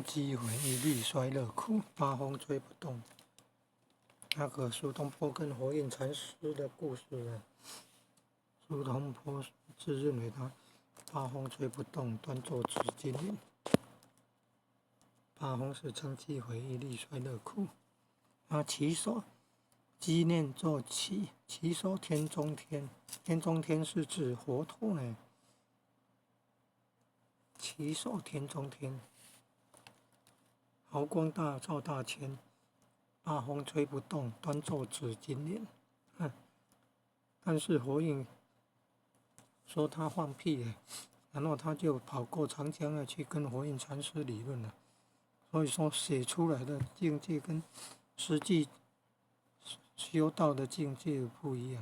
积毁一力衰乐苦，八风吹不动。那个苏东坡跟佛印禅师的故事啊，苏东坡自认為他八風吹不動，端坐紫金蓮。八風是稱積毀一力衰樂苦。啊，稽首，稽念作稽，稽首天中天，天中天是指佛陀呢。稽首天中天。毫光大照大千，八風吹不動，端坐紫金蓮。但是佛印說他放屁，然後他就跑過長江啊，去跟佛印禪師理論了。所以說寫出來的境界跟實際修道的境界不一樣。